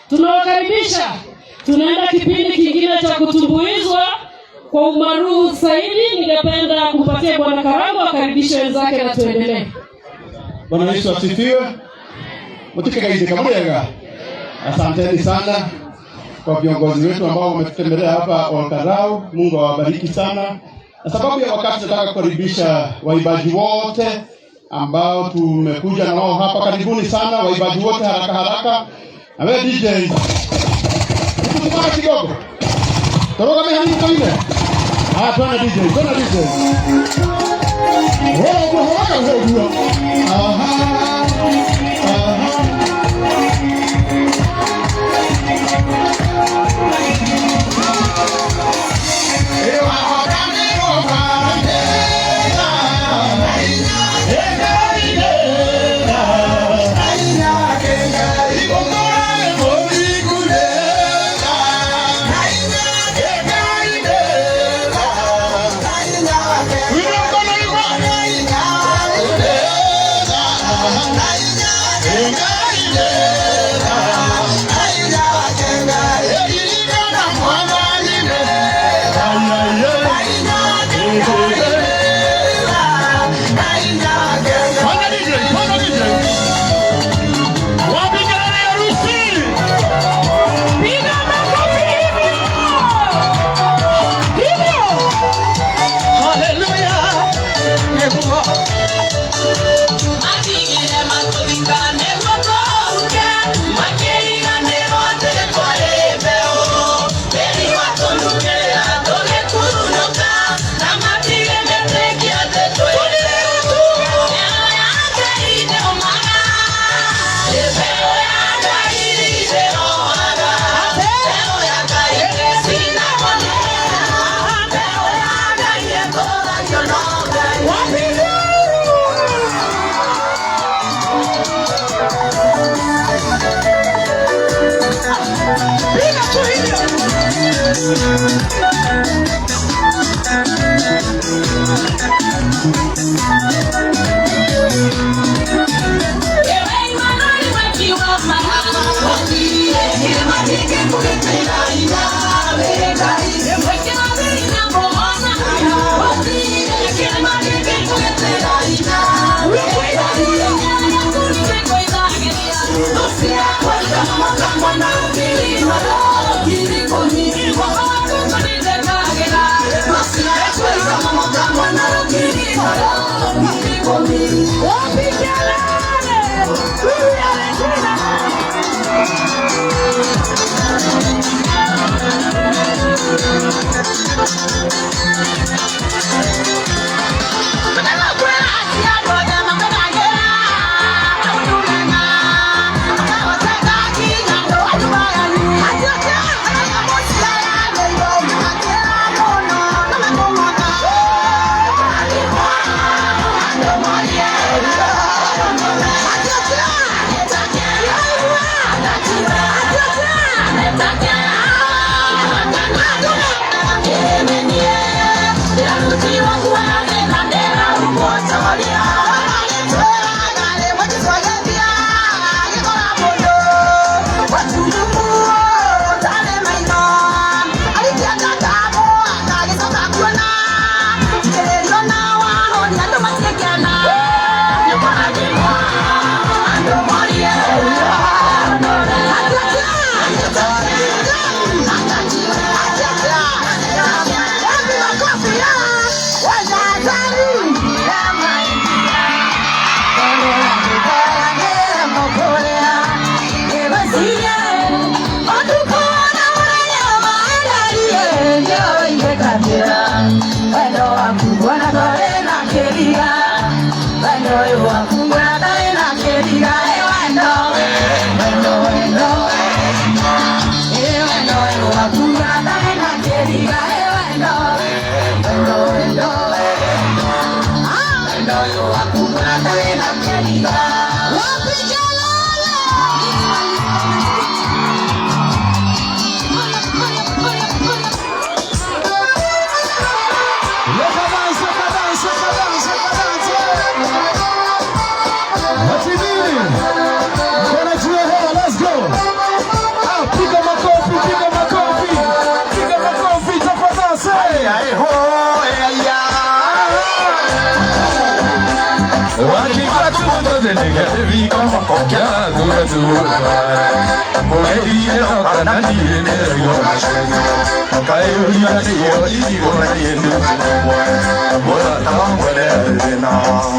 Tunawakaribisha. Tunaenda kipindi kingine cha kutumbuizwa kwa umaarufu zaidi. Ningependa kumpatia Bwana Karango akaribishe wenzake na tuendelee. Bwana Yesu asifiwe. Mutike kamurega. Asanteni sana kwa viongozi wetu ambao wametutembelea hapa Olkalou. Mungu awabariki sana. Na sababu ya wakati, nataka kukaribisha waimbaji wote ambao tumekuja na wao hapa. Karibuni sana waimbaji wote, haraka haraka. Na wewe DJ, tusimame kidogo. Toroka mimi ine. Ah, twende DJ, twende DJ. Oh, haraka haraka. Aha. Aha. Panda DJ, panda DJ. Wapi kelele ya harusi? Piga makofi hivyo hivyo. Haleluya. Matigire matũthikane guoko makĩriganĩrwo atĩ twarĩ mbeũ tĩri watũnukĩra tũgĩkurunũka na matige metĩkia atĩ twĩ mbeũ. Mbeũ ya Ngai ndĩũmaga, mbeũ ya Ngai ndĩrohaga, mbeũ ya Ngai ndĩcinagwo nĩ mbeũ ya Ngai ĩkũragio no Ngai. Wapi nduru? Piga tu hivyo. Wapi kelele? Huyu tena.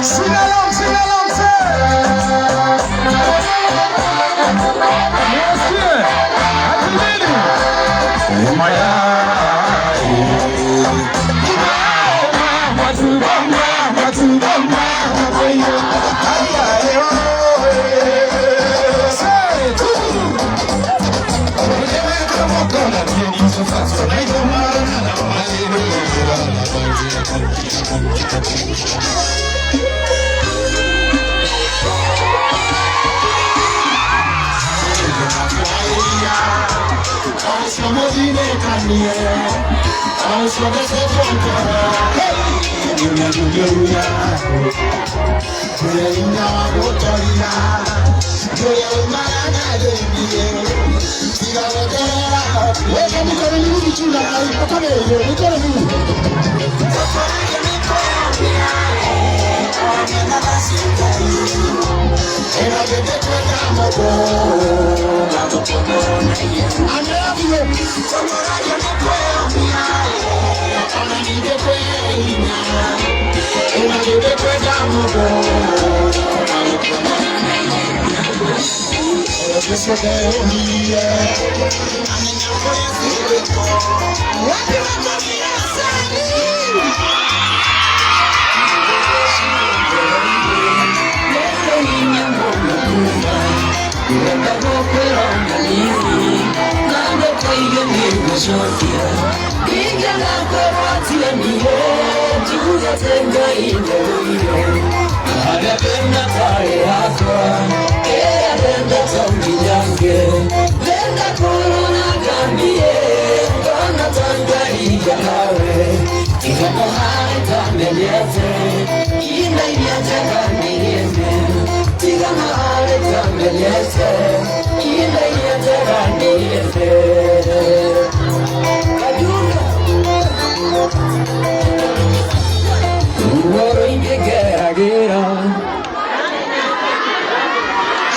Sing along, sing along, say. Weka mikono miwili juu na kama hiyo, mikono miwili. Wapi makofi ya wasanii?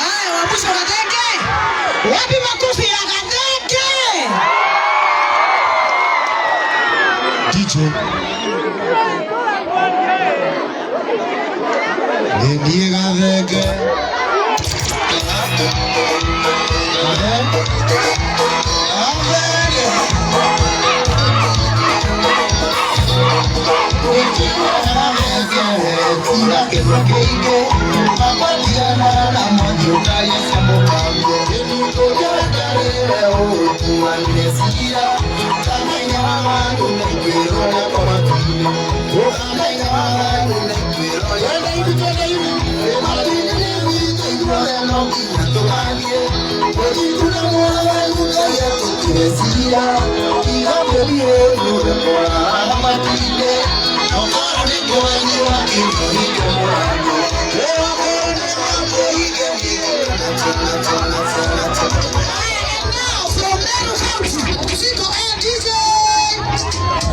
Haya, wa mwisho Kadenge. Wapi makofi ya Kadenge? DJ. Niĩ Gathenge. Gathenge. Haya, and now from Meru County, Ziko Air DJ.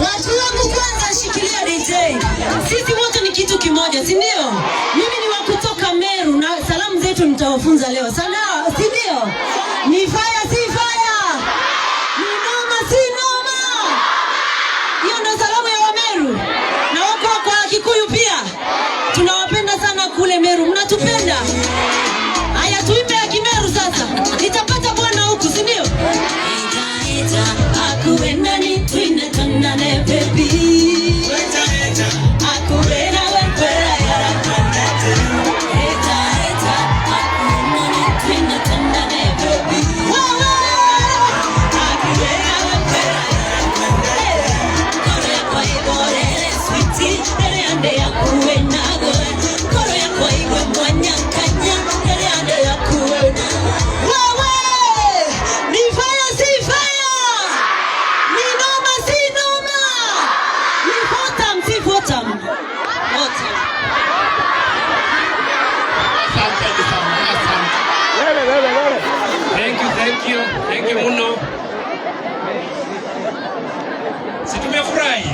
Watu wangu kwanza, shikilia DJ. Sisi wote ni kitu kimoja, si ndio? Mimi ni wa kutoka Meru na salamu zetu nitawafunza leo. Sana, si ndio? Ni fire si fire? Ni noma si noma? Hiyo ndo salamu ya Wameru. Na wako kwa Kikuyu pia. Tunawapenda sana kule Meru. Mnatupenda? Haya, tuimbe ya Kimeru sasa. Nitapata bwana huku, si ndio? Eta, akuendani twine tonane baby. Akuena wepera yara kwendete. Eta, eta, akuendani twine tonane baby. Wewe! Akuena wepera yara kwendete. Koro yako igorere sweetie, ere ande yakuenago. Koro yako igwe mwanya kanya, ere ande yakuenago. Wewe! Ni fire si fire! Ni noma si noma! Ni fotam si fotam. Fotam. Asanteni sana, asante. Thank you, thank you, thank you muno. Si tumefurahi?